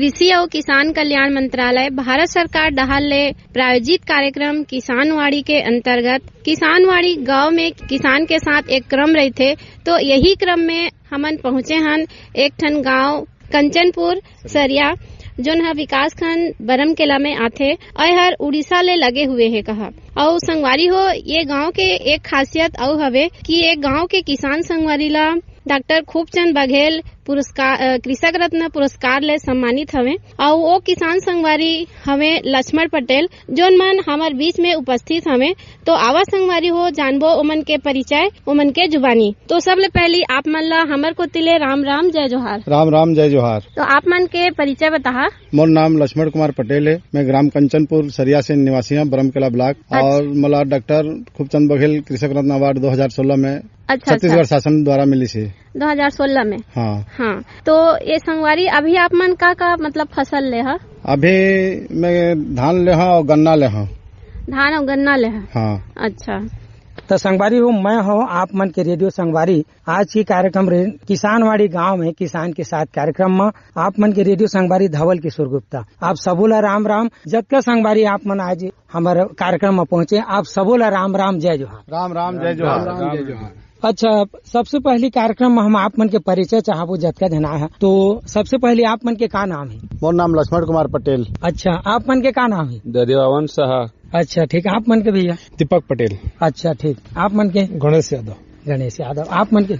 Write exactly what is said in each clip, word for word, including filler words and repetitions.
कृषि अउ किसान कल्याण मंत्रालय, भारत सरकार डहार ले प्रायोजित कार्यक्रम किसानवाड़ी के अंतर्गत किसानवाड़ी गांव में किसान के साथ एक क्रम रहिथे। तो यही क्रम में हमन पहुंचे हन एक ठन गांव कंचनपुर सरिया, जोन ह विकासखंड बरमकेला में आथे, अउ एहर उड़ीसा ले लगे हुए हे कहा। अउ संगवारी हो, ये गांव के एक खासियत अउ हवे कि ये गांव के किसान संगवारी ला डॉक्टर खूबचंद बघेल पुरस्कार, अ, कृषक रत्न पुरस्कार ले सम्मानित हवे। अउ वो किसान संगवारी हवे लक्ष्मण पटेल, जोन मन हमर बीच में उपस्थित हवे। तो आवा संगवारी हो, जानबो ओमन के परिचय, ओमन के जुबानी। तो सबले पहली आप मन ला हमर कोति ले राम राम, जय जोहार। राम राम, जय जोहार। तो आप मन के परिचय बताहा। मोर नाम लक्ष्मण कुमार पटेल हे। मैं ग्राम कंचनपुर सरिया से निवासी हूँ, बरमकेला ब्लॉक। अच्छा। और मला डॉक्टर खूबचंद बघेल कृषक रत्न अवार्ड दो हज़ार सोलह में अच्छा, छत्तीसगढ़ अच्छा। शासन द्वारा मिलिस हे। दो हज़ार सोलह में? हाँ। हाँ। तो ये संगवारी, अभी आप मन का, का मतलब फसल ले हा? अभी मैं धान ले हा और गन्ना ले हा। धान और गन्ना ले हा? हाँ। अच्छा। तो संगवारी हो, मैं हो आप मन के रेडियो संगवारी। आज के कार्यक्रम रे-, किसानवाड़ी गांव में किसान के साथ कार्यक्रम में आप मन के रेडियो संगवारी धवल किशोर गुप्ता। आप सबो ला राम राम। जतका संगवारी आप मन आज हमर कार्यक्रम में पहुंचे, आप सबो ला राम राम, जय जोहार। राम राम, जय जोहार। राम राम, जय जोहार। अच्छा, सबसे पहली कार्यक्रम में हम आप मन के परिचय चाहबो, जतका जना है, तो सबसे पहले आप मन के का नाम है? मोर नाम लक्ष्मण कुमार पटेल। अच्छा, आप मन के का नाम है? ददेवावन साहा। अच्छा, ठीक, आप मन के भैया? दीपक पटेल। अच्छा, ठीक, आप मन के? गणेश यादव। गणेश यादव, आप मन के?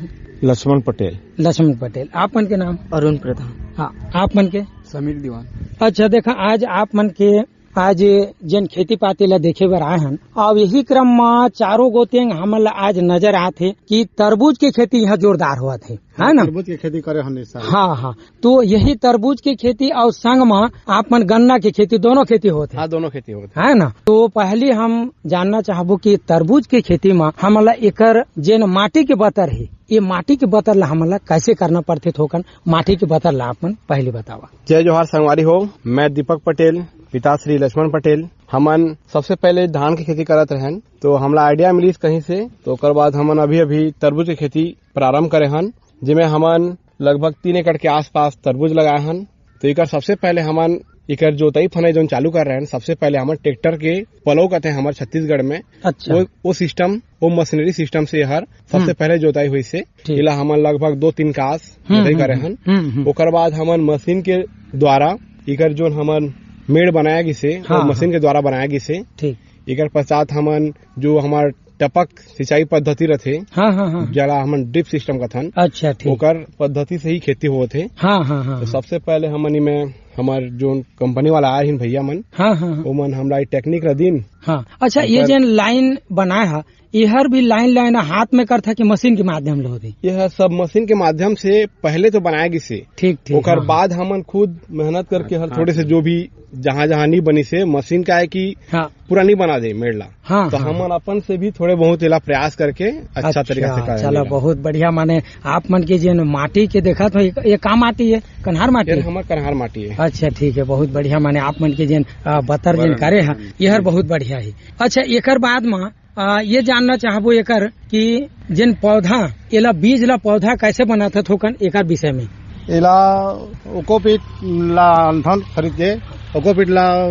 लक्ष्मण पटेल। लक्ष्मण पटेल, आप मन के नाम? अरुण प्रधान। हाँ, आप मन के? समीर दीवान। अच्छा, देखा, आज आप मन के आज जेन खेती पाती ला देखे बर आए हन, अब यही क्रम में चारों गोतेंग हमन ला आज नजर आत हे कि तरबूज के खेती यहाँ जोरदार होवत हे, है ना? तरबूज के खेती करे हन इस साल। हाँ, हाँ। तो यही तरबूज के खेती और संग में आप मन गन्ना के खेती, दोनों खेती होत हे। हाँ, दोनों खेती होत हे। है ना? तो पहली हम जानना चाहबो कि तरबूज के खेती में हमन ला एकर जेन माटी के बतर हे, ये माटी के बतर ला हमन ला कैसे करना पड़थे, थोकन माटी के बतर ला आप मन पहली बतावा। जय जोहार संगवारी हो, मैं दीपक पटेल, पिता श्री लक्ष्मण पटेल। हमन सबसे पहले धान के खेती करत रहन, तो हमला idea मिलिस कहीं से, तो ओकर बाद हमन अभी-अभी तरबूज के खेती प्रारंभ करे हन, जेमे हमन लगभग तीन एकड़ के आसपास तरबूज लगाए हन। तो एकर सबसे पहले हमन एकर जोताई फनाई जोन चालू कर रहे हन, सबसे पहले हमन ट्रैक्टर के पलो कहते हैं हमर छत्तीसगढ़ में, अच्छा। वो, वो सिस्टम, वो मशीनरी सिस्टम से हर सबसे हम्म। पहले जोताई हुई से। ठीक। एला हमन लगभग दो तीन कास हम्म, जोताई हम्म, करे हन। हम्म, हम्म। ओकर बाद हमन मशीन के द्वारा एकर जोन हमन मेड़ बनाया गिसे, हाँ, वो मशीन हाँ। के द्वारा बनाया गिसे। ठीक। एकर पश्चात हमन जो हमर टपक सिंचाई पद्धति रथे, हाँ, हाँ, हाँ। जेला हमन ड्रिप सिस्टम कथन, अच्छा, ठीक। ओकर पद्धति से ही खेती होत हे। हाँ, हाँ, हाँ, तो हाँ। सबसे पहले हमन इमे हमर जोन कंपनी वाला आए हिन भैया मन, हाँ, हाँ, हाँ। ओमन हमला ई टेक्निक ला दिन। हाँ, अच्छा, ये ओकर जेन लाइन बनाए हा, एहर भी लाइन लाइन हाथ में करथा कि मशीन के माध्यम ले होथे? ये ह सब मशीन के माध्यम से पहले तो बनाए गिसे। ठीक, ठीक, ओकर हाँ, हाँ। बाद हमन खुद मेहनत करके हर हाँ, थोड़े से हाँ। जो भी जहाँ जहाँ नहीं बनी से मशीन का है कि हाँ। पूरा नहीं बना दे मेड़ ला। हाँ, तो हाँ, हमन हाँ। अपन से भी थोड़े बहुत एला प्रयास करके अच्छा अच्छा, तरीका से कर चलो, लेला। बहुत बढ़िया। माने आप मन के जेन माटी के देखत हो, ये, ये का माटी है? कन्हार माटी ये है? हमर कन्हार माटी है। अच्छा, ठीक है, बहुत बढ़िया। माने आप मन के जेन, आ, बतर जेन बरन। करे है, ये हर हम्म। बहुत बढ़िया है। अच्छा, एकर बाद में आ, ये जानना चाहबो एकर कि जेन पौधा, एला बीज ला पौधा कैसे बनाथे थोकन एकर विषय में? एला कोकोपीट ला आनथन खरीद के, कोकोपीट ला,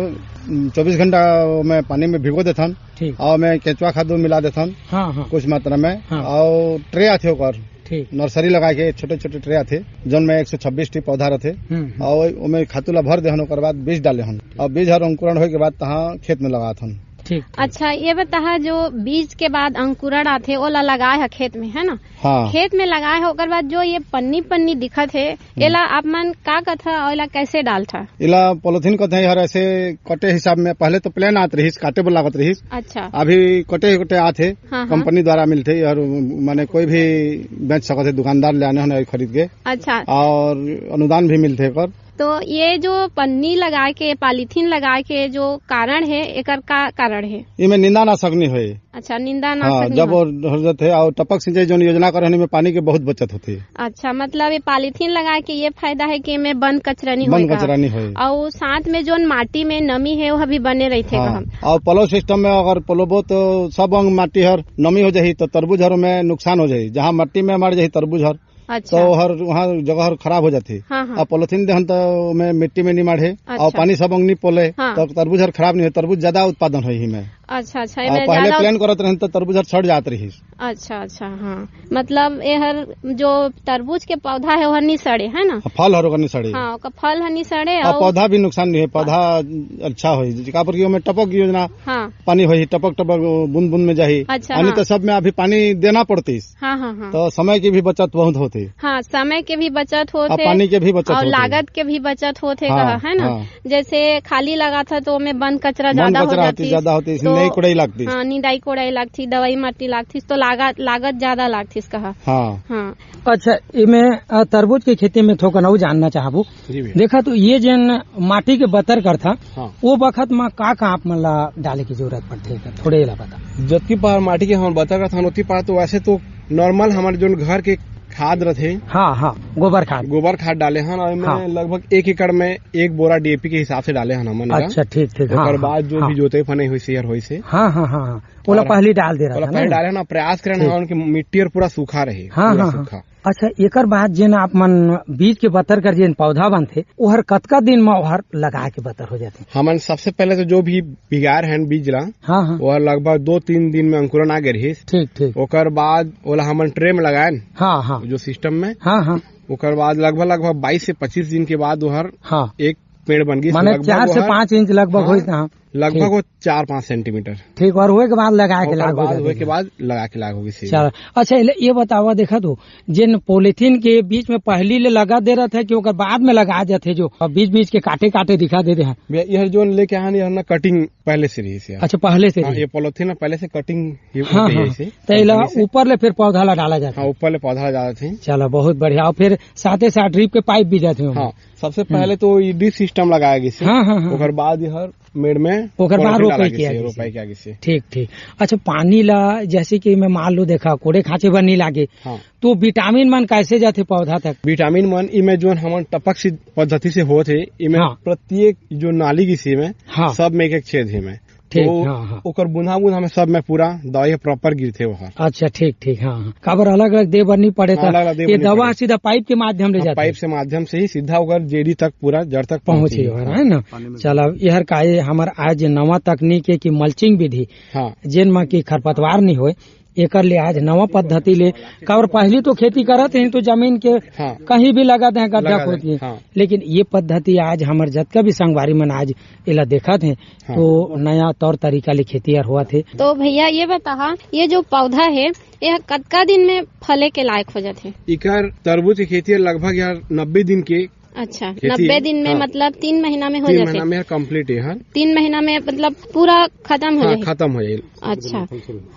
उम, चौबीस घंटा में पानी में भिगो देथन। ठीक। और में केंचुआ खाद मिला देथन हाँ, हाँ। कुछ मात्रा में। हाँ। और ट्रे आथे ओकर, ठीक। नर्सरी लगा के छोटे-छोटे ट्रे आथे, जोन में एक सौ छब्बीस ठी पौधा रथे। हम्म, हम्म। और ओमे खातू ला भर देहन, ओकर बाद बीज डाले हन। और बीज हर अंकुरण होए के बाद तहाँ खेत में लगाथन। ठीक, ठीक। अच्छा, ये बताहा, जो बीज के बाद अंकुरण आथे, ओला लगाए ह खेत में, है ना? हाँ। खेत में लगाए ह, ओकर बाद जो ये पन्नी पन्नी दिखत हे, हम्म। एला आप मन का कथा और एला कैसे डालथा? एला पॉलीथीन कथे, हर ऐसे कटे हिसाब में, पहले तो प्लेन आत रहिस, काटे बर लागत रहिस। अच्छा। अभी कटे कटे आत हे, हाँ, हाँ। कंपनी द्वारा मिलथे, हर माने कोई भी बेच सकत हे, दुकानदार ले आने हन खरीद के। अच्छा। और अनुदान भी मिलथे एकर। तो ये जो पन्नी लगा के, पॉलीथीन लगा के जो कारण है, एकर का कारण है? इमे निंदा नाशक नहीं होए। अच्छा, निंदा नाशक हाँ, नहीं जब होए। वो हर जात है और टपक सिंचाई जोन योजना करे हन, इमे पानी के बहुत बचत होती है। अच्छा, मतलब ये पॉलीथीन लगा के ये फायदा है कि इमे बन कचरा नहीं बन होए का? कचरा नहीं होए। और साथ में जोन माटी में नमी है, वो भी बने रहते हाँ, का हम? और पलो सिस्टम में अगर पलोबो तो सब अंग माटी हर नमी हो जाही, तो तरबूज हर में नुकसान हो जाही। जहाँ माटी में मर जाही तरबूज हर, अच्छा। तो हर वहाँ जगह हर खराब हो जाथे। हाँ, हाँ। अब पॉलिथीन देहन तो ओमे मिट्टी में नहीं माढ़े, अच्छा। और पानी सब अंग नहीं पोले, हाँ। तो तरबूज हर खराब नहीं हो, तरबूज ज्यादा उत्पादन होही में। अच्छा, अच्छा, और एमे पहले ज्यादा प्लान करत रहन तो तरबूज हर सड़ जात रही। अच्छा, अच्छा, हाँ। मतलब, ये हर जो तरबूज के पौधा है, वो हर नहीं सड़े, है ना? फल हर ओकर नहीं सड़े। हाँ, ओकर फल हर नहीं सड़े, और और पौधा भी नुकसान नहीं है, पौधा अच्छा होही, काबर कि ओमे टपक योजना, हाँ। पानी होही, टपक टपक बूंद बूंद में जाही। अच्छा, पानी हाँ। तो सब में अभी पानी देना पड़तीस। हाँ, हाँ, हाँ। तो समय की भी बचत बहुत होती। हाँ, समय के भी बचत होत और हे, पानी के भी बचत और होत हे। लागत के भी बचत होत हे, हाँ, कहा, है ना? हाँ। जैसे खाली लगाथस तो ओमे बन कचरा बन ज्यादा हो कचरा होती, जातीस, ज्यादा होती, तो निंदाई कोड़ाई लागतीस। हाँ, निंदाई कोड़ाई लागतीस, दवाई माटी लागतीस, तो लागत, लागत ज्यादा लागतीस, कहा। हाँ। हाँ। अच्छा, इमे, अ, तरबूज के खेती में थोकन अउ जानना चाहबो। जी भैया। देखा तो ये जेन माटी के बतर करथा, हाँ। वो बखत में का का आप मन ला डाले की जरूरत पड़थे, थोड़े ला बता। जतकी पार माटी के हमन बतर करथन, ओतकी पार तो वैसे तो नॉर्मल हमर जोन घर के खाद रथे, हाँ, हाँ, गोबर खाद। गोबर खाद डाले हन, और एमे हाँ। लगभग एक एकड़ में एक बोरा डीएपी के हिसाब से डाले हन हमन एला। अच्छा, ठीक, ठीक, हाँ, ओकर हाँ, बाद जो हाँ। भी जोतई फनई होइस, हर होइस। हाँ, हाँ, हाँ, हाँ। ओला और पहली डाल दे रहा ओला था ना? पहली डाले हन, प्रयास करे हन ठीक। हमन के मिट्टी हर पूरा सूखा रहे, हाँ, पूरा हाँ, हाँ। सूखा। अच्छा, एकर बाद जेन आप मन बीज के बतर कर जेन पौधा बनथे, ओहर कतका दिन म ओहर लगाए के बतर हो जाथे? हमन सबसे पहले तो जो भी बिगार हन बीज ला, हाँ, हाँ। ओहर लगभग दो तीन दिन में अंकुरन आ गे रहिस। ठीक, ठीक। ओकर बाद ओला हमन ट्रे में लगाएन, हाँ, हाँ। जो सिस्टम में। हाँ, हाँ। ओकर बाद लगभग, लगभग बाईस से पच्चीस दिन के बाद ओहर हाँ। एक पेड़ बन गिस। माने लगभग चार से ओहर, पाँच इंच लगभग हाँ, होइस ना? लगभग ठीक। वो चार पाँच सेंटीमीटर। ठीक, और ओए के बाद लगा के ओकर लाग हो बाद, जाथे। ओए के बाद लगा के लाग हो गइस। चल, अच्छा, ले, ये बतावा, देखा तो, जेन पॉलीथीन के बीच में पहली ले लगा दे रहत हे कि ओकर बाद में लगा जाथे, जो अब बीच-बीच के काटे-काटे दिखा दे रहे हैं। भैया, ये जोन लेके आन, ये ना कटिंग पहले से रहिस हे। अच्छा, पहले से हाँ, रहिस। ये पॉलीथीन ना पहले से कटिंग ये हाँ, होती है हाँ। इसे, तो एला कंपनी से। ऊपर ले फिर पौधा ला डाला जाथे। हाँ, ऊपर ले पौधा ला जाथे। चलो, बहुत बढ़िया। और फिर साथे साथ ड्रिप के पाइप भी जाथे ओमा। हाँ, सबसे हम्म। पहले तो ये ड्रिप सिस्टम लगाया गया इसे। हाँ, हाँ, हाँ। ओकर बाद ये हर मेड़ में ओकर बाद पॉलीथीन डाला रोपाई गया किया इसे, गया इसे। रोपाई किया गया इसे। ठीक, ठीक। अच्छा, पानी ला जैसे कि मैं मान लो देखा, कोड़े खांचे बर नहीं लागे, हाँ। तो विटामिन मन कैसे जाथे पौधा तक? विटामिन मन इमे जोन हमन टपक सिंच पद्धति से होत हे, इमे हाँ। प्रत्येक जो नाली गिस हे में, हाँ। सब में एक-एक छेद हे में। ठीक, तो हाँ, हाँ। ओकर बूंदा-बूंदा में सब में पूरा दवाई ह प्रॉपर गिरथे ओहर। अच्छा, ठीक, ठीक, हाँ, हाँ। काबर अलग-अलग दे बर नहीं पड़े हाँ, त अलग-अलग दे ये बर नहीं दवा पड़े। सीधा पाइप के माध्यम ले हाँ, जाथे? पाइप से माध्यम से ही सीधा ओकर जेड़ी तक पूरा जड़ तक पहुँचे पहुँची। ओहर, है ना? पानी में चल, अब एहर का ये हमर आज नवा तकनीक हे कि मल्चिंग विधि, हाँ। जेन म कि खरपतवार नहीं होए, एकर ले आज नवा पद्धति ले, काबर पहली तो खेती करत रहिन तो जमीन के हाँ। कहीं भी लगा दें, गड्ढा लगा खोद दें, के। हाँ। लेकिन ये पद्धति आज हमर जतका भी संगवारी मन आज एला देखत हे, हाँ। तो नया तौर तरीका ले खेती हर होवत हे। तो भैया ये बताहा, ये जो पौधा हे, ये कतका दिन में फले के लायक हो जाथे? इकर तरबूज के खेती हे लगभग यार नब्बे दिन के अच्छा, खेती नब्बे हे। दिन में हाँ। मतलब तीन महीना में हो तीन जाथे? महीना में complete हे, हाँ। तीन महीना में मतलब पूरा खत्म हो हाँ, जाही? खत्म हो जाही। अच्छा,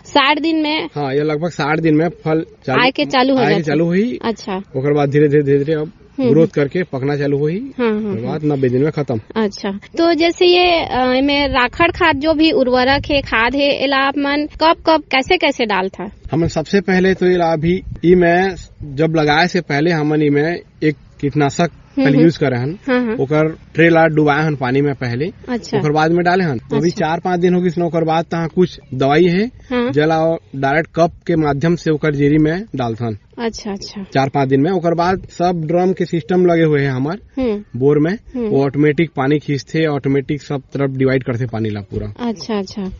साठ दिन में? हाँ, ये लगभग साठ दिन में फल चालू, आए के चालू हो आए के जाथे? चालू होही। अच्छा। ओकर बाद धीरे-धीरे, धीरे-धीरे अब हम्म। ग्रोथ करके पकना चालू होही। हाँ, हाँ, ओकर हाँ। बाद नब्बे दिन में खत्म। अच्छा, तो जैसे ये, अ, एमे राखड़ खाद जो भी उर्वरक हे, खाद हे, एला आप मन कब-कब, कैसे-कैसे डालथा? हमन सबसे पहले तो एला अभी ई में जब लगाए से पहले हमन ई में एक कीटनाशक हम्म, पहले हम्म। use करे हन। हाँ, हाँ। ओकर ट्रे ला डुबाए हन पानी में पहले। अच्छा। ओकर बाद में डाले हन। तो अभी अच्छा। चार पाँच दिन हो गिस ना, ओकर बाद तहाँ कुछ दवाई हे, हाँ। जेला direct कप के माध्यम से ओकर जेरी में डालथन। अच्छा, अच्छा। चार पाँच दिन में। ओकर बाद सब ड्रम के सिस्टम लगे हुए हे हमर हम्म। बोर में। हम्म। वो ऑटोमेटिक पानी खींचथे, ऑटोमेटिक सब तरफ डिवाइड करथे पानी ला पूरा। अच्छा, अच्छा।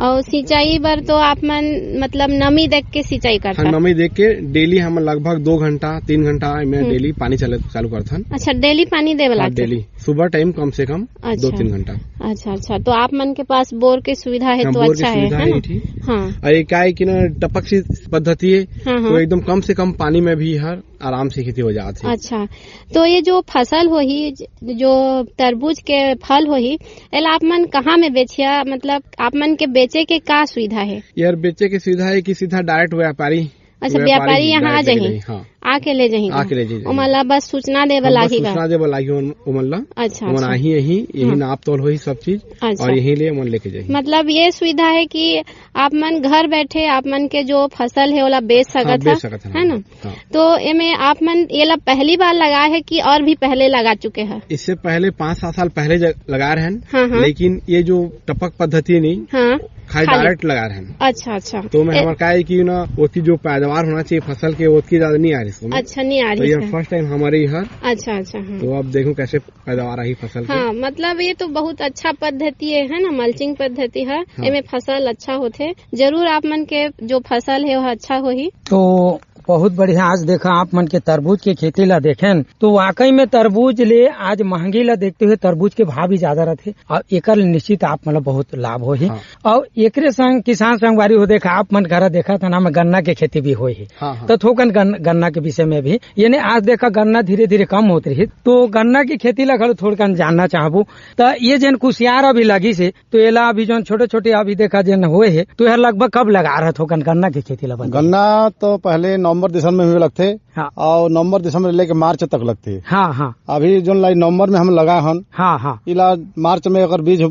और सिंचाई बर तो आप मन मतलब नमी देख के सिंचाई करथा? हाँ, नमी देख के डेली हम लगभग दो घंटा, तीन घंटा में हम्म। डेली पानी चले, चालू करथन। अच्छा, डेली पानी देवे हाँ, लागथे? डेली। सुबह टाइम कम से कम अच्छा। दो तीन घंटा। अच्छा, अच्छा। तो आप मन के पास बोर के सुविधा हे हाँ, तो बोर के अच्छा हे, सुविधा हे, हे ना? ठीक। हाँ। और ये का हे कि ना, टपक सिंच पद्धति हे, हाँ, हाँ। तो एकदम कम से कम पानी में भी हर आराम से खेती हो जात हे। अच्छा, तो ये जो फसल होही, ज-, जो तरबूज के फल होही, एला आप मन कहाँ में बेचिया? मतलब, आप मन के बेचे के का सुविधा हे? यार, बेचे के सुविधा हे कि सीधा direct व्यापारी, अच्छा, व्यापारी व्यापारी यहाँ आ जाही? हाँ। आके ले जाही? आके ले जाही। ओमन ला बस सूचना दे बर हाँ, बस लागही का? सूचना दे बर लागही ओमन, ओमन ला। अच्छा, ओमन अच्छा। आही, यही, यही हाँ। नाप तोल होही सब चीज, अच्छा। और यही ले ओमन लेके जाही। मतलब, ये सुविधा हे कि आप मन घर बैठे आप मन के जो फसल हे, ओला बेच हाँ, सकत बेच हा, सकत हा, है ना? हाँ। तो एमे आप मन एला पहली बार लगाए हे कि और भी पहले लगा चुके हे? इससे पहले पाँच सात साल पहले ज-, लगा रहे हैं, हाँ, हाँ। लेकिन ये जो टपक पद्धति नहीं, हाँ। खाली खाली। डायरेक्ट लगा रहे हैं। अच्छा, अच्छा। तो मैं ए- हमारे का है कि ना, उसकी जो पैदावार होना चाहिए फसल के, उसकी ज्यादा नहीं आ रही इसमें। अच्छा, नहीं आ तो रही ये है। फर्स्ट टाइम हमारे यहाँ। अच्छा, अच्छा, हाँ। तो अब देखो कैसे पैदावार आई फसल के। हाँ, मतलब ये तो बहुत अच्छा पद्धति है, है ना, मल्चिंग पद्धति है। हाँ। एमे फसल अच्छा होथे। जरूर आप मन के जो फसल है वह अच्छा होही। तो बहुत बढ़िया। आज देखा आप मन के तरबूज के खेती ला देखेन तो वाकई में तरबूज ले आज महंगी ला देखते हुए तरबूज के भाव भी ज्यादा रहथे और एकर ले निश्चित आप मन ला बहुत लाभ होही। हाँ। और एकरे संग किसान संगवारी हो देखा आप मन घर देखा था ना में गन्ना के खेती भी होही। हाँ, हाँ। तो थोकन गन-, गन्ना के विषय में भी यानी आज देखा गन्ना धीरे धीरे कम होत रही तो गन्ना की खेती ला घलो थोड़कन जानना चाहबो। तो ये जेन कुसियार अभी लगी से तो एला अभी जोन छोटे-छोटे अभी देखा जेन होए हे, तो एहर लगभग कब लगा रहा थोकन गन्ना के खेती ला बंद? गन्ना तो पहले नवंबर दिसंबर में भी लगथे। हाँ। और नवंबर दिसंबर लेके मार्च तक लगथे। हाँ, हाँ। अभी जोन लाई नवंबर में हम लगा हन, हाँ, हाँ। इला मार्च में एकर बीज उ-,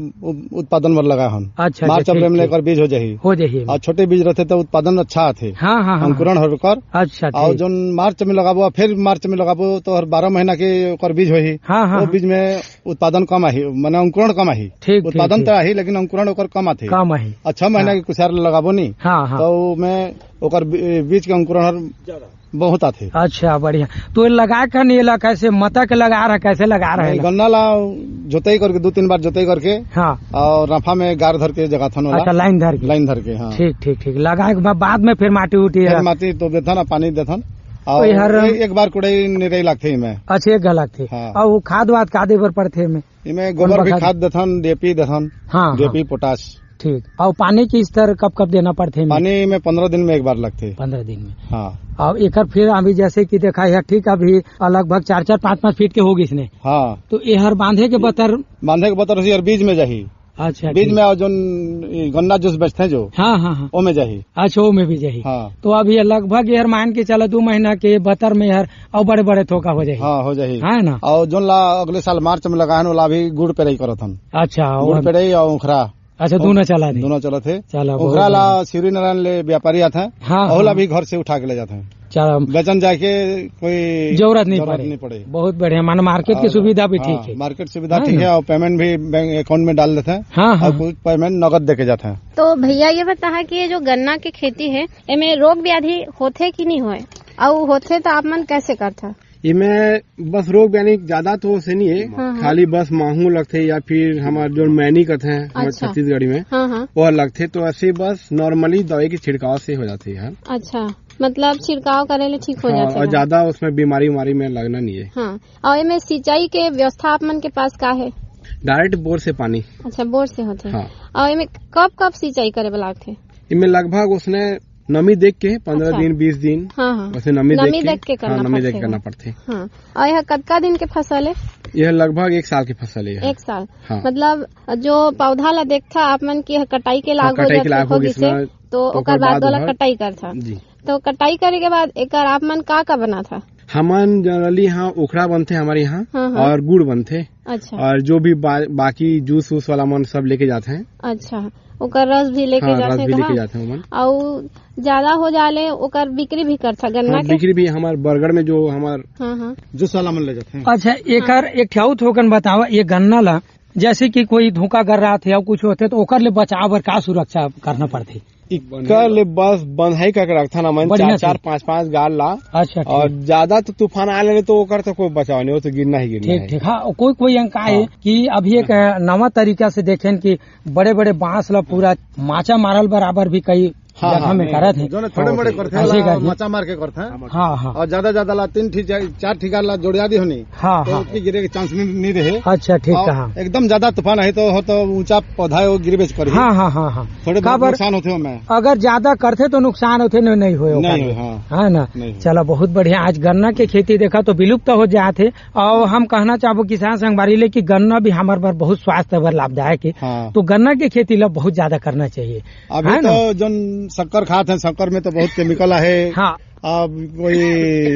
उत्पादन बर लगा हन। अच्छा, अच्छा, मार्च अप्रैल ठीक, में ठीक। एकर बीज हो जाही। हो जाही। और छोटे बीज रहथे तो उत्पादन अच्छा आथे। हाँ, हाँ, हाँ, अंकुरण हाँ। होकर। अच्छा, और ठीक। जोन मार्च में लगाबो, फिर मार्च में लगाबो तो हर बारह महीना के ओकर बीज होही। हाँ, हाँ, वो हाँ। बीज में उत्पादन कम आही, माने अंकुरण कम आही। ठीक, ठीक, उत्पादन ठीक। तो आही, लेकिन अंकुरण ओकर कम आथे। कम आही। आ, छह महीना हाँ। के कुसियार लगाबो नी, हाँ, हाँ। तो मैं ओकर बी-, बीज के अंकुरण हर बहुत आथे। अच्छा, बढ़िया। तो ये लगा के नहीं, ला कैसे मता के लगा रहा, कैसे लगा रहा है नहीं, ला? गन्ना ला जोताई करके, दो तीन बार जोताई करके हाँ। और रफा में गार धर के जगाथन वाला। अच्छा, लाइन धर के। लाइन धर के, हाँ। ठीक, ठीक, ठीक। लगा के बा-, बाद में फिर माटी उटी फिर रख- माटी तो देथन, आ पानी देथन। तो और हर ए-, एक बार कुड़े निराई लागथे इमे। अच्छा, एक गलत थे। हाँ। और वो खाद वाद का दे बर पड़थे में? इमे कौन गोबर भी बखत? खाद देथन, डीएपी देथन, हाँ, हाँ। DAP, potash. ठीक। और पानी की स्तर कब कब देना पड़थे इमे? पानी में पंद्रह दिन में एक बार लगथे। पंद्रह दिन में। हाँ। और एकर फिर अभी जैसे कि देखा है, ठीक, अभी लगभग चार चार पाँच पाँच फीट के होगी इसने। हाँ। तो एहर बांधे के बतर? बांधे के बतर से यार बीज में जाही। अच्छा, बीज ठीक। में और जोन ई गन्ना जूस बेचते हैं जो, हाँ, हाँ, हाँ। ओमे जाही। अच्छा, ओमे भी जाही। हाँ। तो अब ये लगभग यार मान के चला दो महीना के बतर में यार और बड़े बड़े थोका हो जाही। हाँ, हो जाही। है ना? और जोन ला अगले साल मार्च में लगा है, ओला भी गुड़ पेराई करत हन। अच्छा, गुड़ और पेराई और उखरा। अच्छा, दोनों चला दे। दोनों चलत हे। चला, बहुत उखरा ला बढ़िया। शिवरी नारायण ले व्यापारी आथे। हाँ, ओला हाँ। भी घर से उठा के ले जाथे। चला। बेचन जाके कोई जरूरत नहीं जरूरत पड़े। नहीं पड़े। बहुत बढ़िया, माने मार्केट की और सुविधा भी हाँ, ठीक है। मार्केट सुविधा है ठीक ना? है और पेमेंट भी बैंक अकाउंट में डाल देते हैं हाँ, और हाँ। कुछ पेमेंट नगद देके जाते हैं। तो भैया ये बताहा कि ये जो गन्ना के खेती है, एमे रोग व्याधि होथे कि नहीं होए? अउ होथे तो आप मन कैसे करथा? इमे बस रोग व्याधि ज्यादा तो से नहीं है, हाँ, हाँ। खाली बस माहू लगथे या फिर हमार जो मैनी कथे हैं हमारे अच्छा। छत्तीसगढ़ी में, हाँ, हाँ। वो लगथे तो ऐसे बस नॉर्मली दवाई के छिड़काव से हो जाथे यार। अच्छा, मतलब छिड़काव करे ले ठीक हो हाँ, जाथे और ना? ज्यादा उसमें बीमारी उमारी में लगना नहीं है। हाँ, और एमे सिंचाई के व्यवस्था आप मन के पास का है? डायरेक्ट बोर से पानी। अच्छा, बोर से होथे। हाँ। और एमे कब कब सिंचाई करे बर लागथे? इमे लगभग उसने नमी देख के पंद्रह अच्छा। दिन, बीस दिन, हाँ, हाँ। वैसे नमी नमी देख के, देख के करना हाँ, नमी देख के पड़थे। करना पड़थे। हाँ। और यह कतका दिन के फसल है? यह लगभग एक साल की फसल है। एक साल। हाँ। मतलब जो पौधा ला देखथा आप मन की यह कटाई के हाँ, लाग हो कटाई के जाथे, लाग हो होगी गिस से, ना, तो तो ओकर ओकर बाद बाद वाला ओहर कटाई करथा। जी। तो कटाई करे के बाद एकर आप मन का का बनाथा? हमन जनरली यहाँ उखड़ा बनथे हमारे यहाँ हाँ, हाँ। और गुड़ बनथे। अच्छा। और जो भी बा-, बाकी जूस वूस वाला मन सब लेके जाते हैं। अच्छा, ओकर रस भी लेके हाँ, जाथे रस भी लेके कहाँ? जाते हैं हमन। अउ ज्यादा हो जाले ओकर बिक्री भी करथा गन्ना हाँ, के? बिक्री भी हमार बरगढ़ में जो हमार हाँ, हाँ। जूस वाला मन ले जाते हैं। अच्छा, एकर हाँ। एक ठे अउ थोकन बतावा, ये गन्ना ला जैसे कि कोई धोखा कर रहा थे या कुछ होते तो ओकर ले बचाव बर का सुरक्षा करना पड़थे? इकर ले बस बंधाई करके रखथन हमन बढ़िया चार, से। चार, पाँच, पाँच गाल ला। अच्छा, ठीक। और ज्यादा तो तूफान आ ले तो ओकर तो कोई बचाव नहीं, वो तो गिरना ही गिरना ठीक, है। ठीक। हाँ, कोई, कोई अंक आए हाँ। कि अभी एक, हाँ। अ, नवा तरीका से देखें कि बड़े-बड़े बांस ला पूरा माचा मारल बराबर भी कई हाँ, जगह हाँ, में नहीं, करत हे। जो ना थोड़े हाँ, मोड़े ठीक। करथे ऐसे ही ला, करथे। माचा मार के करथे। हाँ, हाँ। और ज्यादा, ज्यादा ला तीन ठी, चार, चार ठी गाल ला जोड़िया दी होनी। हाँ, तो हाँ। उतनी गिरे के चांस नहीं, नहीं रहे। अच्छा, ठीक और कहा। एकदम ज्यादा तूफान है तो, हो तो ऊंचा पौधा है, वो गिरबे कर ही। हाँ, हाँ, हाँ, हाँ। थोड़े बहुत काबर नुकसान होथे ओमे। अगर ज्यादा करथे तो नुकसान होथे, नहीं, नहीं होए ओकर नहीं लिए। होए, हाँ। है ना? नहीं होए। चला, बहुत बढ़िया। आज गन्ना के खेती देखा तो विलुप्त हो जात हे। और हम कहना चाहबो किसान संगवारी ले कि गन्ना भी हमारे बर बहुत स्वास्थ्य बर लाभदायक है। हाँ। तो गन्ना के खेती ला बहुत ज्यादा करना चाहिए। अभी है तो ना? जोन शक्कर खात हैं, शक्कर में तो बहुत केमिकल आहे। हाँ। अब कोई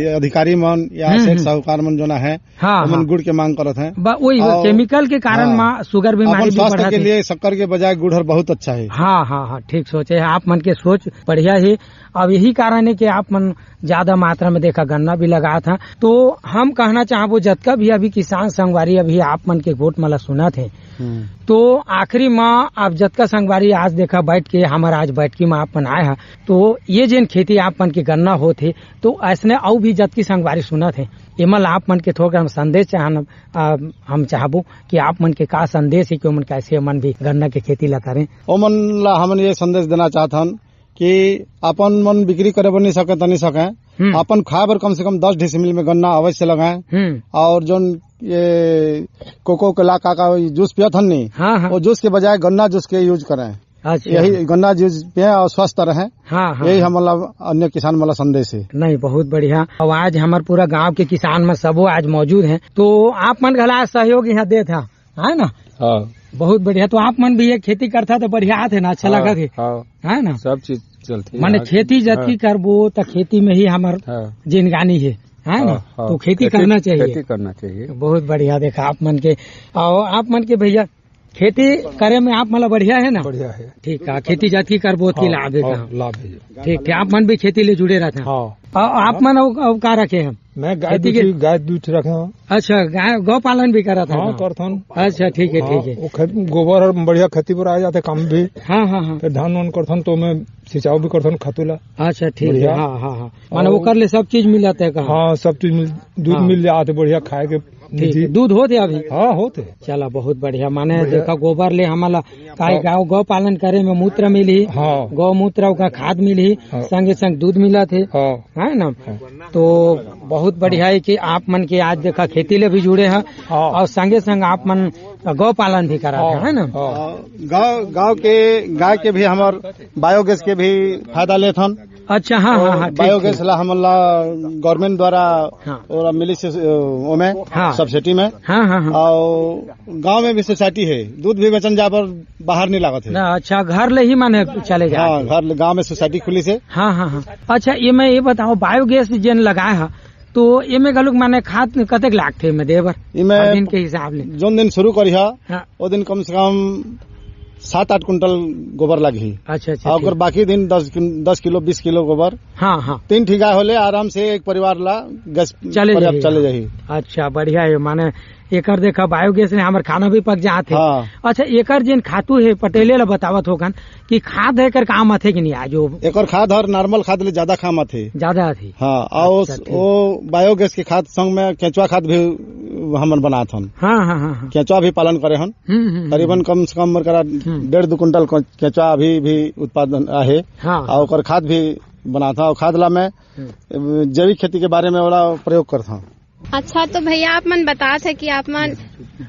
अधिकारी मन या हम्म, सेठ हम्म। साहूकार मन जो ना है, हाँ, ओमन हाँ। गुड़ के मांग करत हैं। बा-, वही और केमिकल के कारण हाँ। मा शुगर बीमारी अपन भी स्वास्थ्य बढ़त के है। लिए शक्कर के बजाय गुड़ हर बहुत अच्छा है। हाँ, हाँ, हाँ, ठीक सोचे हैं। आप मन के सोच बढ़िया है। अब यही कारण है कि आप मन ज्यादा मात्रा में देखा गन्ना भी लगात हैं। तो हम कहना चाहबो, जतका भी अभी किसान संगवारी अभी आप मन के गोठ मला सुनत हे, हम्म। तो आखिरी म आप जतका संगवारी आज देखा बैठ के, हमर आज बैठकी म आप मन आए हा, तो ये जेन खेती आप मन के गन्ना होत हे, तो अइसने अउ भी जतकी संगवारी सुनत हे, एमन ला आप मन के थोड़ा हम संदेश चाहन, आ, हम चाहबो कि आप मन के का संदेश हे कि ओमन कैसे ओमन भी गन्ना के खेती ला करें। ओमन ला हमन ये संदेश देना चाहथन कि अपन मन बिक्री करे बर नहीं सके त नहीं सके, हम्म। अपन खाए बर कम से कम दस डिसमिल में गन्ना अवश्य लगाएं। हम्म। और जोन ये कोको कोला का, का जूस पियत हन नहीं, हाँ, हाँ। वो जूस के बजाय गन्ना जूस के यूज करें। अच्छा। यही गन्ना जूस पिए और स्वस्थ रहें। हाँ, हाँ, यही हाँ। हमला अन्य किसान वाला संदेश है। नहीं, बहुत बढ़िया। अब आज हमर पूरा गांव के किसान मन सबो आज मौजूद हैं, तो आप मन घला सहयोग यहाँ देत हा, है ना? हाँ। बहुत बढ़िया। तो आप मन भी ये खेती करथा तो बढ़िया आथे ना, अच्छा हाँ, लगत हे, हाँ। है ना? सब चीज चलथे। माने हाँ। खेती जतकी हाँ। करबो त खेती में ही हमर हाँ। जिनगानी हे, है ना? हाँ, हाँ। तो खेती खेती, करना चाहिए। खेती करना चाहिए। बहुत बढ़िया। देखा आप मन के, और आप मन के भैया खेती करे में आप मन ला बढ़िया है ना? बढ़िया है। ठीक है, खेती जतकी करबो ओतकी हाँ, लाभ है हाँ, कहाँ? लाभ है। ठीक है, आप मन भी खेती ले जुड़े रहते हैं। हाँ। और आप मन अउ, अउ का रखे हैं? मैं गाय खेती दू के ठी, गाय दू ठी रखे हंव। अच्छा, गाय, गौ पालन भी करत हन हाँ, का? करथन। अच्छा, ठीक है, हाँ, ठीक है। वो खेत, गोबर हर बढ़िया खेती बर आ जाथे काम भी। हाँ, हाँ, हाँ। फिर धान वान करथन तो मैं सिंचाव भी करथन खातू ला। अच्छा, ठीक है, बढ़िया। हाँ, हाँ, हाँ। माने और ओकर ले सब चीज मिलत हे का? हाँ, सब चीज मिल, दूध हाँ। मिल जात हे बढ़िया खाए के ठीक निधि। है, दूध होत हे अभी? हाँ, होत हे। चला, बहुत बढ़िया। माने बढ़िया। देखा, गोबर ले हमन ला काई हाँ। गाँव गौ पालन करे में मूत्र मिलही, हाँ। गौ मूत्र ओकर खाद मिलही, हाँ। संगे संग दूध मिलत हे, हाँ। है ना? हाँ। तो बहुत बढ़िया है कि आप मन के आज देखा खेती ले भी जुड़े हैं हाँ। और संगे संग आप मन गौ पालन भी करत हाँ। हैं, है ना? हाँ। गाँव, गाँव के गाय के भी हमर बायोगैस के भी फायदा लेथन। अच्छा, हाँ, हाँ, और हाँ, ठीक, बायोगैस ठीक। ला हमन ला गवर्नमेंट द्वारा हाँ। ओला मिली से, ओमे हाँ। सब्सिडी में। हाँ, हाँ, हाँ। और गांव में भी सोसाइटी है, दूध भी बेचन जा पर बाहर नहीं लागत है। ना, अच्छा, घर ले ही माने चले जात हाँ, हे। घर ले, गांव में सोसाइटी खुली से। हाँ, हाँ, हाँ। अच्छा, ये मैं ये बताओ, बायोगैस जेन लगाए हा, तो एमे घलोक माने खाद कतेक लागथे एमे दे बर? एमे हर दिन के हिसाब ले? जोन दिन शुरू करिहा, हाँ। ओ दिन कम से कम सात आठ कुंटल गोबर लागही। अच्छा, अच्छा, और ओकर ठीक। बाकी दिन दस किल-, दस किलो, बीस किलो गोबर। हाँ, हाँ। तीन ठी गाय होले आराम से एक परिवार ला गैस चले पर्याप्त जाही। चले जाही। अच्छा, बढ़िया है, माने एकर देखा बायोगैस ले हमर खाना भी पक जात हे। हाँ। अच्छा, एकर जेन खातू हे, पटेले ला बतावत होकन कि खाद हे एकर काम आथे कि नहीं आज वो? एकर खाद हर नॉर्मल खाद ले ज्यादा काम आथे। ज्यादा आथे? हाँ, और अच्छा, ठीक। वो बायोगैस के खाद संग में केंचुआ खाद भी हमन बनात हन। हाँ, हाँ, हाँ, हाँ। केंचुआ भी पालन करे हन। हम्म, हम्म, हम्म। करीबन कम से कम ओकरा हम्म। डेढ़ दो कुंटल को-, केंचुआ अभी भी उत्पादन आहे। हाँ, और हाँ। ओकर खाद भी बनात हन। और खाद ला मैं हम्म। जैविक खेती के बारे में ओला प्रयोग करत हन। अच्छा, तो भैया, आप मन बतात हे कि आप मन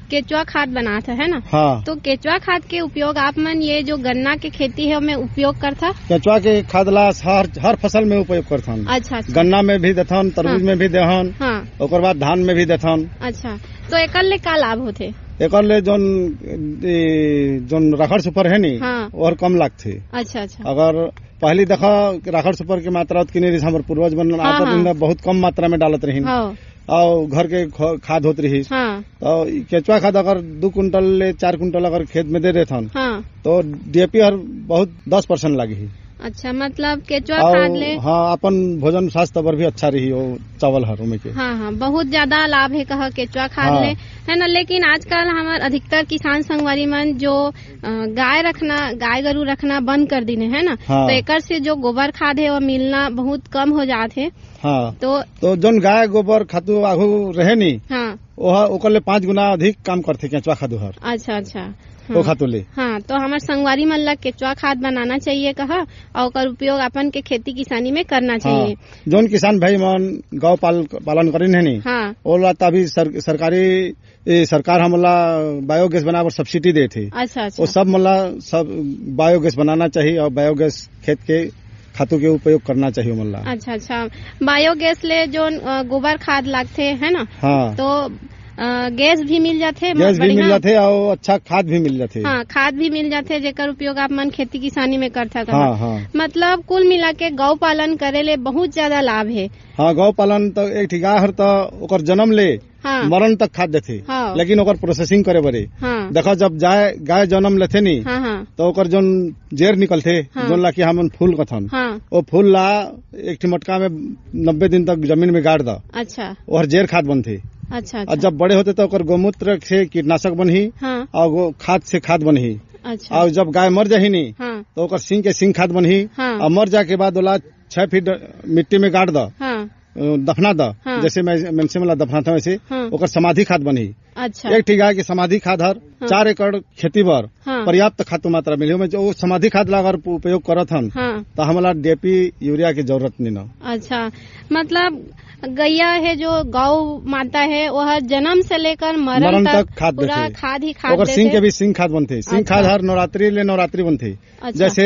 केचुआ खाद बनात हे, है ना? हाँ। तो केचुआ खाद के उपयोग आप मन ये जो गन्ना के खेती हे, ओमे उपयोग करथा? केचुआ के खाद ला हर, हर फसल में उपयोग करथन। अच्छा, अच्छा। गन्ना में भी देथन, तरबूज हाँ। में भी देहन, हाँ। ओकर बाद धान में भी देथन। अच्छा, तो एकर ले का लाभ होथे? एकर ले जोन, ए, जोन रखड़ सुपर है नी, हाँ। ओहर कम लागथे। अच्छा, अच्छा। अगर पहली देखा राखड़ सुपर के मात्रा ओतकी नहीं रहिस, हमर पूर्वज मन हाँ, आदत हाँ। रहिन, बहुत कम मात्रा में डालत रहिन। हाँ। और घर के ख-, खाद होत रहिस। हाँ। तो ई केचुआ खाद अगर दू कुंटल ले चार कुंटल अगर खेत में दे देथन, हाँ। तो डीएपी हर बहुत दस परसेंट लागी। अच्छा, मतलब केचुआ और खाद ले हाँ, अपन भोजन स्वास्थ्य पर भी अच्छा रही हो चावल हर ओमे के। हाँ, हाँ, बहुत ज्यादा लाभ है कहा केचुआ खाद हाँ। ले, है ना? लेकिन आजकल हमर अधिकतर किसान संगवारी मन जो, अ, गाय रखना, गाय गरु रखना बंद कर दीने, है ना? हाँ। तो एकर से जो गोबर खाद है, वो मिलना बहुत कम हो जात है। हाँ। तो तो जोन गाय गोबर खातू आघू रहे नी, हाँ। ओह ओकर ले पाँच गुना अधिक काम करथे केचुआ खातू हर। अच्छा, अच्छा। वो हाँ। खातू ले। हाँ, तो हमर संगवारी मन ला केचुआ खाद बनाना चाहिए कहा, और ओकर उपयोग अपन के खेती किसानी में करना हाँ। चाहिए। जोन किसान भाई मन गौ पाल-, पालन करिन है नी, हाँ। ओला त अभी सर-, सरकारी, ए, सरकार हमला बायोगैस बनाए बर सब्सिडी देत हे। अच्छा, अच्छा। वो सब मन ला सब बायोगैस बनाना चाहिए और बायोगैस खेत के खातू के उपयोग करना चाहिए ओमन ला। अच्छा, अच्छा। बायोगैस ले जोन, अ, गोबर खाद लागथे, है ना? हाँ। तो, अ, गैस भी मिल जाथे, गैस भी बढ़िया। मिल जाथे और अच्छा खाद भी मिल जाथे। हाँ, खाद भी मिल जाथे, जेकर उपयोग आप मन खेती किसानी में करथा कहा। हाँ, हाँ। मतलब कुल मिला के गौ पालन करे ले बहुत ज्यादा लाभ है। हाँ, गौ पालन तो एक ठी गाय हर तो ओकर जन्म ले हाँ। मरण तक खाद देथे, हाँ। लेकिन ओकर प्रोसेसिंग करे बरे। हाँ। देखो, जब जाय, गाय जन्म लेथे नी, हाँ, हाँ। तो ओकर जोन जेर निकलथे, हाँ। जोन ला कि हमन फूल कथन, हाँ। वो फूल ला एक ठी मटका में नब्बे दिन तक जमीन में गाड़ द। अच्छा। ओहर जेर खाद बनथे। अच्छा, अच्छा। और जब बड़े होते तो ओकर गोमूत्र से कीटनाशक बनही, हाँ। और वो खाद से खाद बनही। अच्छा। और जब गाय मर जाही नी, हाँ। तो ओकर सिंग के सिंग खाद बनही, हाँ। और मर जाके बाद ओला छह फीट मिट्टी में गाड़ द, हाँ। अ, दफना द, हाँ। जैसे मैं मनसे मन ला दफनाथंव वैसे, हाँ। ओकर समाधि खाद बनही। अच्छा। एक ठी गाय के समाधि खाद हर हाँ। चार एकड़ खेती बर हाँ। पर्याप्त खातू मात्रा मिलही। ओमे जो समाधि खाद ला अगर उपयोग करत हन, हाँ। तो हमला डीएपी यूरिया के जरूरत नहीं न। अच्छा, मतलब गैया है जो गौ माता है, वह जन्म से लेकर मरण मरण तक तक खाद पूरा देथे। खाद ही खाद ओकर सिंग देथे। के भी सिंग खाद बनथे। सिंग अच्छा। खाद हर नवरात्रि ले नवरात्रि बनथे। अच्छा। जैसे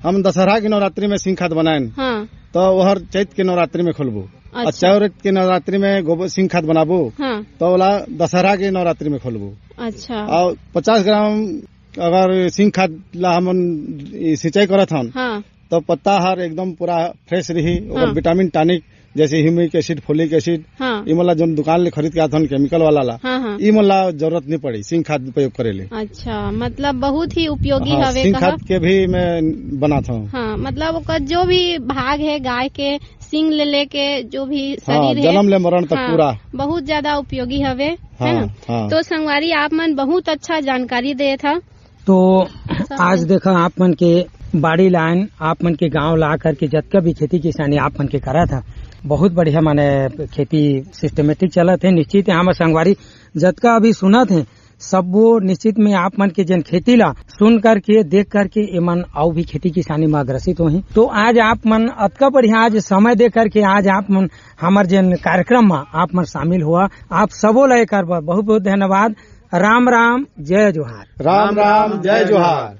हम दशहरा के नवरात्रि में सिंग खाद बनाएन, हाँ। तो ओहर चैत के नवरात्रि में खोलबो। अच्छा। और चैत के नवरात्रि में गोबर सिंग खाद बनाबो, हाँ। तो ओला दशहरा के नवरात्रि में खोलबो। अच्छा। और पचास ग्राम अगर सिंग खाद ला हमन सिंचाई करत हन, हाँ। तो पत्ता हर एकदम पूरा फ्रेश रही, ओकर हाँ। विटामिन टॉनिक जैसे ह्यूमिक एसिड, फोलिक एसिड, हाँ। इमन ला जोन दुकान ले खरीद के आथन केमिकल वाला ला, हाँ, हाँ। इमन ला जरूरत नहीं पड़ी सिंग खाद उपयोग करे ले। अच्छा, मतलब बहुत ही उपयोगी हाँ, हवे सिंग कहा। खाद के भी मैं बनात हूँ। हाँ, मतलब ओकर जो भी भाग है गाय के, सिंग ले लेके जो भी हाँ, शरीर है, जन्म ले मरण तक हाँ, पूरा। बहुत ज्यादा उपयोगी हवे, है हाँ, ना? हाँ। तो संगवारी, आप मन बहुत अच्छा जानकारी देत हा। तो सब आज है। देखा, आप मन के बाड़ी लाइन, आप मन के गांव ला करके जतका भी खेती किसानी आप मन के करत हा, बहुत बढ़िया माने खेती सिस्टमेटिक चलत है। निश्चित है, हम संगवारी जतका अभी सुनत है, सबो निश्चित में आप मन के जन खेती ला सुन करके, देख करके एमन अउ भी खेती किसानी में अग्रसित होही। तो आज आप मन अतका बढ़िया आज समय दे करके आज आप मन हमर जन कार्यक्रम में आप मन शामिल हुआ, आप सबो ला एकर बर बहुत बहुत धन्यवाद। राम राम, जय जोहार। राम राम, जय जोहार।